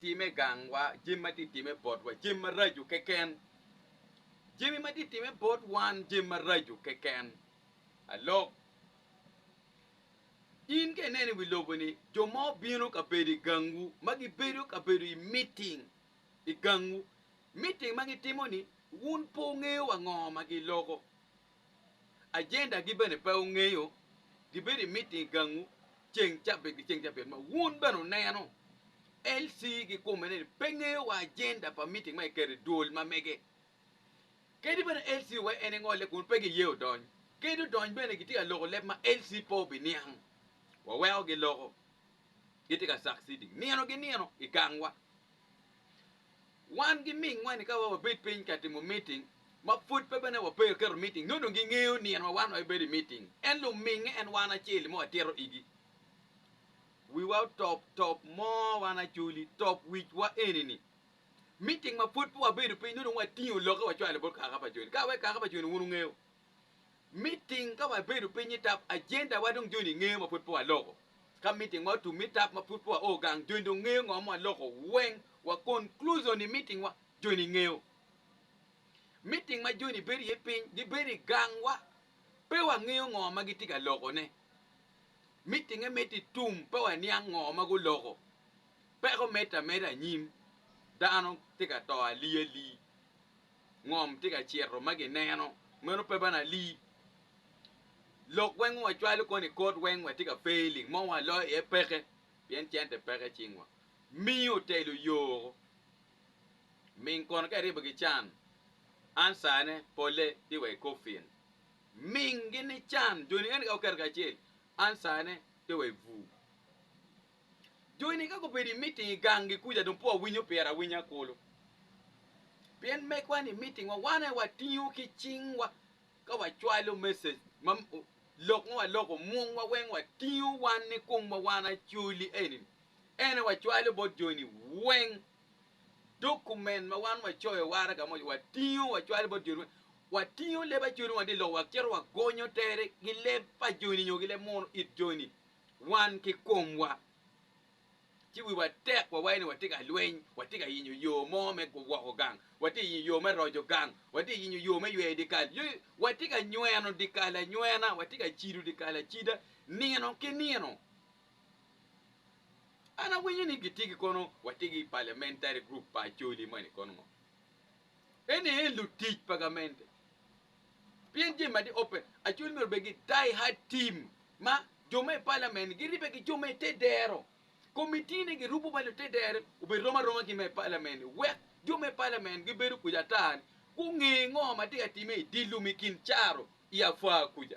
Time i gangwa, jami ma tye time botwa, jami maraco keken. Jami ma tye time bot wan jami maraco keken. Alok. In ka ineno i wi lobo-ni, jo ma obino ka bedo i gangwu, ma gibedo ka bedo i miting i gangwu, miting ma gitimo-ni, wun pe wungeyo wa ngo ma giloko. Ajendagi bene pe wungeyo. Gibedo i miting i gangwu ceng cabit ki ceng cabit ma wun bene wuneno. LC kikome ni pe ngeyo wa ajenda pa miting ma kiketo i dwol ma mege. Kadi bene LC wek en engole kun pe giye odony. Kadi odony bene gitye ka loko leb ma LC pe obiniang. Waweko giloko. Gitye ka succeeding nino ki nino i gangwa. Wan gimingwa ni ka wa wabed piny ka timo meeting ma pwod pe bene wape keto meeting nongo dong gingeyo nino ma wan wabibedo i meeting. En luminge en wan acel ma watito igi. Wiwa otop top mo wan acoli top wicwa eni-ni. Meeting ma pwod pe wabedo piny nongo dong watingo lokke wacwalo bot kaka pa joni. Ka wek kaka pa joni wun wungeyo. Meeting ka wabedo piny i tap agenda wa dong joni ngeyo ma pwod pe waloko. Ka meeting wa otum i tap ma pwod pe wa o gang joni dong ngeyo ngo ma waloko weng wa conclusion i meeting wa joni ngeyo. Meeting ma joni bedo iye piny gibedo i gang wa pe wa ngeyo ngo ma gitye ka loko ne. Meeting e miti tum pe wa niang ngo ma guloko. Peko medde ameda anyim dano tye ka to alii alii. Ngom tye ka cito ma gineno meno pe bene alii. Lok weng ma wacwalo koni i kot weng watye ka failing mo ma waloyo iye peke pien cente peke i cingwa. Miyo otelo yoo. Ming kono ka iribo ki can answer ne pole tye wa i coffin. Ming gi ni can joni eni ka guketo kacel answer ne tye wa i bur. Joni ka gubedo i meeting i gang gi kuca dong pe wawinyo pire awinya kulu. Pien megwa ni meeting wa wan aye watingo ki cingwa ka wacwalo message ma lok ma waloko mungwa weng watingo wan ni komwa wan acoli eni ni en aye wacwalo bot joni weng. Document ma wan wacoyo waraga mo watingo wacwalo bot joni weng. Watingo leb acoli wa di lok wacito wagonyo tere ki leb pa joni nyo ki leb munu it joni. wan ki komwa, ci wiwa tek wawaco ni watye ka lweny, watye ka yenyo yo mo me gwoko gang, watye ka yenyo yo me roco gang, watye ka yenyo yo me yweyo dyekal, watye ka nyweno dyekal anywena, watye ka cido dyekal acida nino ki nino. An awinyo ni gitye ki kono watye ki parliamentary group pa Acholi moni kono ngo? Eni aye lutic pa gamente. Pien jami ma tye open, Acholi myero obed ki die hard team ma jo ma i parliament giribbe ki jo ma i te dero. Committee ni girubo ma lute dero obed rom aroma ki ma i parliament wek jo ma i parliament gibedo kuca ata ni gunge ngo ma tye ka time i dye lum i kin caro i apwa kuca.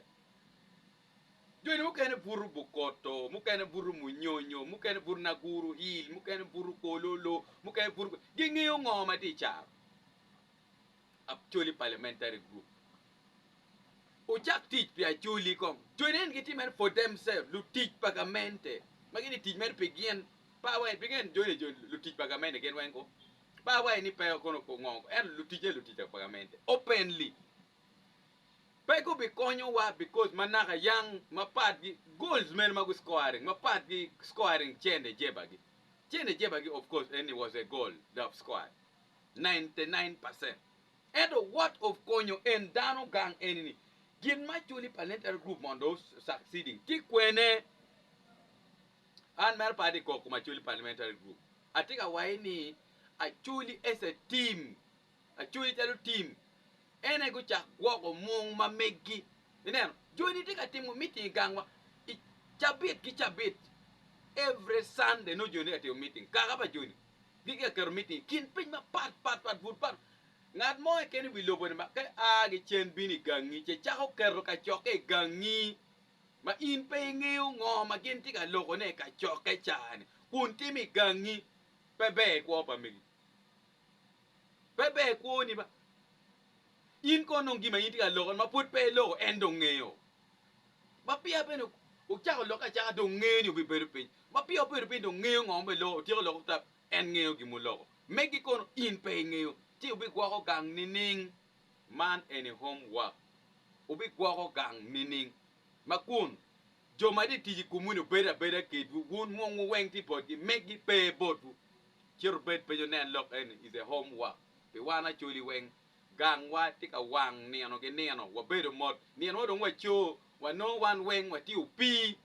Joni mukene buto Bukoto, mukene buto Munyonyo, mukene buto Naguru Hill, mukene buto Kololo, mukene buto gingeyo ngo ma tye i caro. Acholi Parliamentary Group ocak tic pi Acholi kong. Joni eni gitye mere for themselves, lutic pa gamente ma gitye tic mere pi gin. Pe awaco pi gin joni jo lutic pa gamente gin weng ko. Pe awaco ni pe kono ngo ento lutic aye lutic pa gamente openly. Pe gubikonyowa because ma naka yang mapat gi goals mene ma gu scoring mapat gi scoring cene jebagi. Cene jebagi of course eni was a goal they have scored. 99%. Ento what of konyo en dano gang eni ni gin ma actually parliamentary group mondo succeeding tye kwene? An mere pe atye koko kom actually parliamentary group. Atye ka waci ni actually as a team, actually calo team en aye gucak gwoko mung ma meggi. Ineno, joni tye ka timo meeting i gangwa i cabit ki cabit. Every Sunday nongo joni tye ka timo meeting. Kaka pa joni. Gitye ka keto mitti i kin piny mapat pat pat but pat. Ngat mo keken i wi lobo-ni ma ka a ki cen bino i gangi ce cako keto kacokke i gangi ma in pe ingeyo ngo ma gin tye ka lokone i kacokke ca-ni kun timo i gangi, pe ber i kwo pa megi. Pe ber i kwoni ba. In kono dong gin ma in itye ka lokone ma pwod pe iloko en dong ngeyo. Ma peya bene ocako lokke acaka dong ngeyo ni obibedo piny. Ma peya obedo piny dong ngeyo ngo ma biloko, otyeko loko tap, en ngeyo gin muloko. Megi kono in pe ingeyo, ci wubigwoko gang nining? Man eni home work. Wubigwoko gang nining? Ma kun jo ma tye tic i komwu-ni obedo abeda kedwu, wun mungwu weng tye botgi, megi pe botwu. Cit wubed piny wunen lok eni is a home work pi wan Acholi weng. Gangwa tye ka wang nino ki nino. Wabedo mot. Nino mo dong waco, wanongo wan weng watye opii.